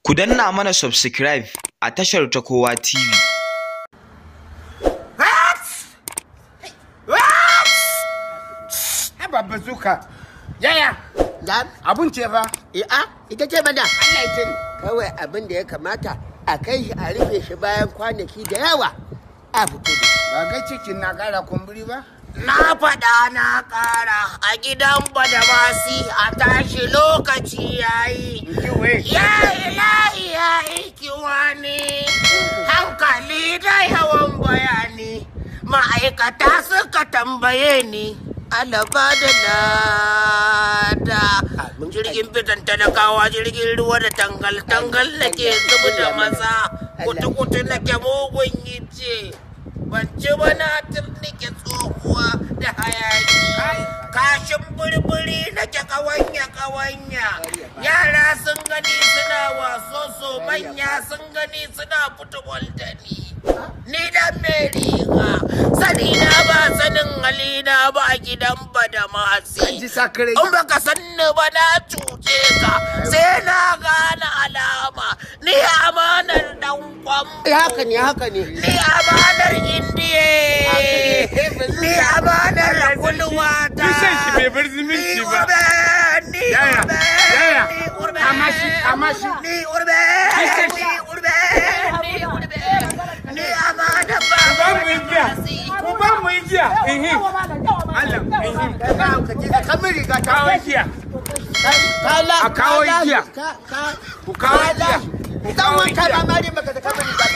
Ku danna mana subscribe a tashar ta Kowa TV. Haba bazuka. Yaya? Abun ce fa? A ita ce mana. Allah ya ce ni. Kawai abin da ya kamata a kai shi a rufe shi bayan kwanaki da yawa a fito da shi. Ba ga cikin na kara kumburi ba? Na faɗa na ƙara a gidan Badamasi a tashi lokaci yayi. Kiwe. Ya ilahi ya ikiwani, hankali da yawan bayani, ma'aikata suka tambaye ni. Alaba da lada. Jirgin fitan talakawa, jirgin ruwa da tangal-tangal da ke zubi da maza, kutu-kutu nake mugun yice. Ban ci ba na turnike tsohuwa da hayaki. Kashin burburi nake kawanya-kawanya. Yara sun gani suna wasoso, manya sun gani suna fitobol da ni. Ni dan mai riga, sani na ba sanin halina ba a gidan Badamasi. An ji sakare. In baka sanni ba na cuce ka, sai na gane alama. Ni amanar dan kwambo. Haka ne, haka ne. Ni amanar Indiye. Ni amanar kulwata. Bishan shi bai bar zumunci ba. Ni Yaya, urbe, yaya. ni urbe, Amashi, amashi. Ni urbe, Bishan shi. ni urbe, ni urbe. Ni amanar Ku ba mu igiya. Badamasi. Ku ba mu igiya. Ehe. Allah, ehe. Kai ma ka ce ka min riga ta. Kawo igiya. Ka la. A kawo igiya. Ka ka. Ku kawo igiya. Ku Dan kawo wanka igiya. ba ma dai baka ta kamin riga.